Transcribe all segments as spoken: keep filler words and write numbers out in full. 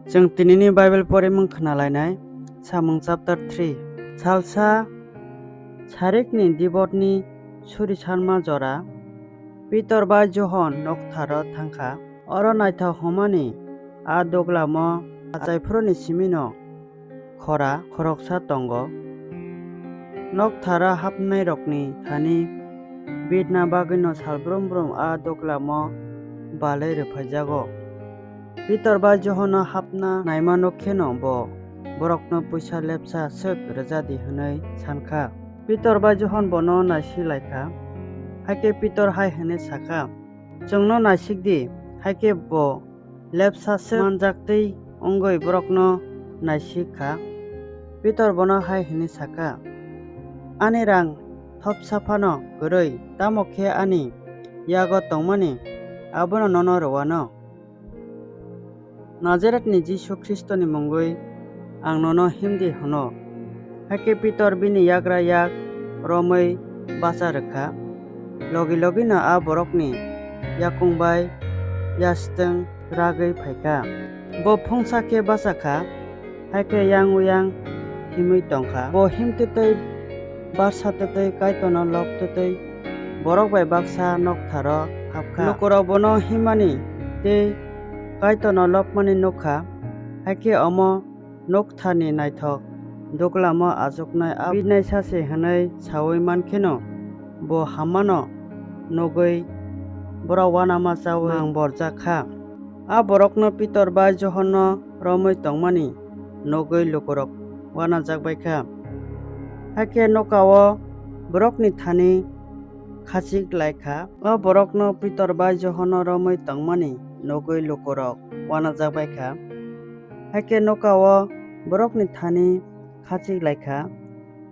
Chwng tinini Bible porimung khna lainai, Samung chapter three. Salsa sarikni dibotni suri sanma jora, Pitor bai Johon noktharo thangkha. Oro naithok hwnmani a duglamo achaiphuruni simino khora khoroksa tongo. Noktharo hapnairokni thani birna bagwino sal brum brum a duglamo balwi rwphaijago. Pitor bai Johono hapna naima nuk kheno bo borokno puisa lepsa swk rwja di hwnwi san kha. Pitor bai Johon bono naisik lai kha. Hakhe Pitor hai hwnwi sa kha, "Chwngno naisik di." Hakhe bo lepsa swk manjak twi wngwi borokno naisik kha. Pitor bono hai hwnwi sa kha, "Ani rang thopsa phano kwrwi, tamo khe ani yago tongmani abono nono rw anw." Nazaretni Jisu Khristoni mungwi ang nono himdi hwno. Hakhe Pitor bini yagra yak romwi bacha rwkha. Logi logino a borokni yakung bai yastwng ragwi phaikha. Bo phungsa khe bacha kha, hakhe yang uyang himwi tongkha. Bo himtwtwi barsa twtwi Kaitorno lobtwtwi borok bai baksa noktharo hapkha. Lukurok bono himmani tei Kaitorno lobmani nukha, hakhe omo nokthani naithok duglamo achuknai a birnaisa se hwnwi saui mankheno bo hammano nugwi borok uanama chaui mang borjak kha. A borokno Pitor bai Johonno romwi tongmani nugwi lukurok uanajak bai kha. Hakhe nokao borokni thani khachik lai kha. O borokno Pitor bai Johonno romwi tongmani nugwi lukurok uanajak bai kha. Hakhe nokao borokni thani khachik lai kha.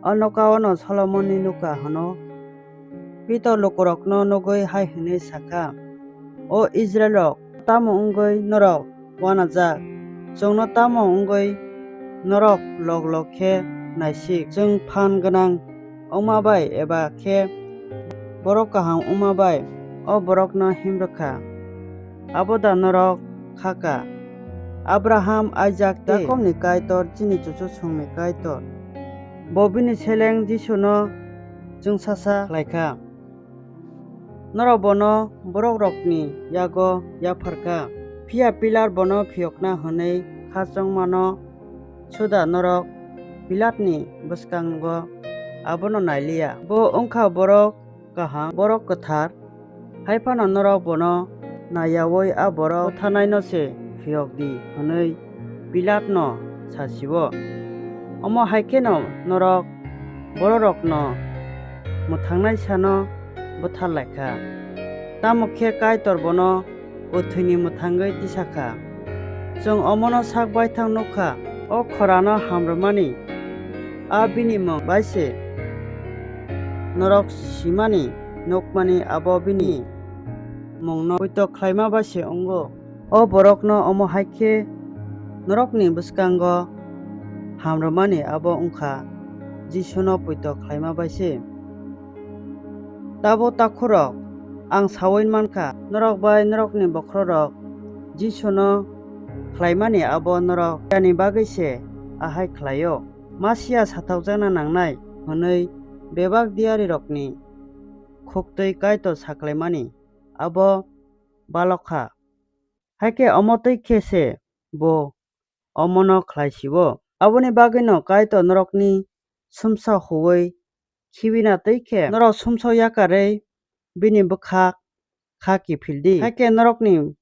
O nokaono Solomonni nuka hwno. Pitor lukurokno nugwi hai hwnwi sa kha, "O Israilrok, tamo wngwi norok uanajak? Chwngno tamo wngwi norok lok lok khe naisik? Chwng phan gwnang wngma bai eba khe borok kaham wngma bai o borokno him rw kha? Abo da norok kha ka? Abraham, Isak tei Jakobni Kaitor, chini chuchusongni Kaitor, bo bini seleng Jisuno chwngsacha khlai kha. Norok bono borokrokni yago yaphar kha, phiya Pilat bono phiyokna hwnwi kha chongmano suda norok Pilatni bwskango abono nai liya. Bo wng kha borok kaham, borok kwthar, hai phano norok bono naiyaui a borok buthanaino se phiyok di," hwnwi Pilatno sa si-o. Omo hai kheno norok bororokno mwthangnai sano buthar lai kha, tamo khe Kaitor bono kwthwini mwthangwi tisa kha. Chwng omono sak baithang nuk kha, o khorano ham rwmani a bini mung bai se norok simani nukmani abo bini mungno poito khlaima bai se wngo. O borokno omo hai khe norokni bwskango ham rwmani abo wng kha Jisuno poito khlaima bai se. Tabuk takhurok, ang saui man kha, norok bai norokni bokhorok Jisuno khlaimani abo norok phiani bagwi se ahai khlai-o. Masia sathokjakna nangnai hwnwi bebak diyarirokni khuktwi Kaitor saklaimani abo balok kha. Hakhe omo twi khe se bo omono khlai si-o. Aboni bagwino Kaitor norokni sumsok huui khibina twi khe norok sumsok yakarwi bini bwkha kha kiphil di. Hakhe norokni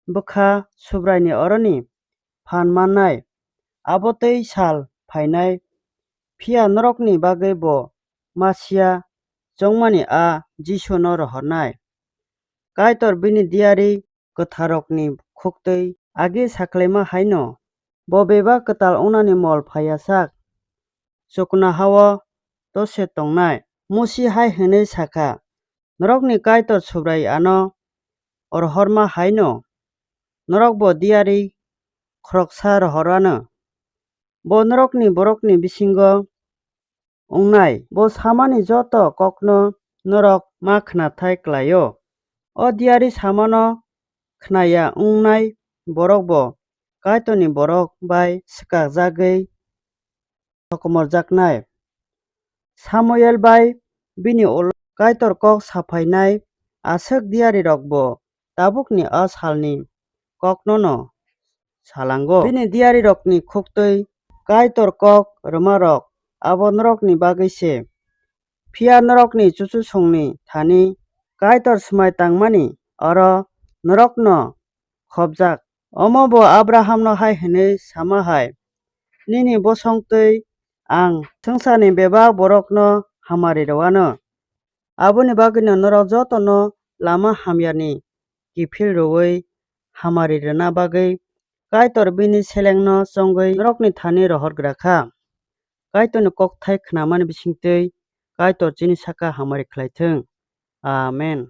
bwkha Subraini oroni phan mannai, abo twi sal phainai, phiya norokni bagwi bo Masia chongmani a Jisuno rohornai. Kaitor bini diyari kwtharrokni khuktwi agi saklaima haino bo bebak kwtal wngnani mol phaiya sak chuknoha-o tose tongnai. Musi hai hwnwi sa kha, "Norokni Kaitor Subrai ano rohorma haino norokbo diyari khoroksa rohor anw. Bo norokni borokni bisingo wngnai. Bo samani joto kokno norok ma khnathai klai-o. O diyari samano khnaya wngnai borokbo Kaitorni borok bai swkakjagwi sokomorjaknai. Samuel bai bini ulo Kaitor kok saphainai aswk diyarirokbo tabukni a salni koknono salango. Bini diyarirokni khuktwi Kaitor kok rwmarok abo norokni bagwi se. Phiya norokni chuchusongni thani Kaitor swmai tangmani oro norokno khopjak. Omo bo Abrahamno hai hwnwi sama hai, "Nini bosong twi ang swngcharni bebak borokno hamari rw anw." Aboni bagwino norok jotono lama hamyani kiphil rwui hamari rwna bagwi Kaitor bini selengno chongwi norokni thani rohor gra kha. Kaitorni kokthai khnamani bisingtwi Kaitor chini saka hamari khlai thung. Amen.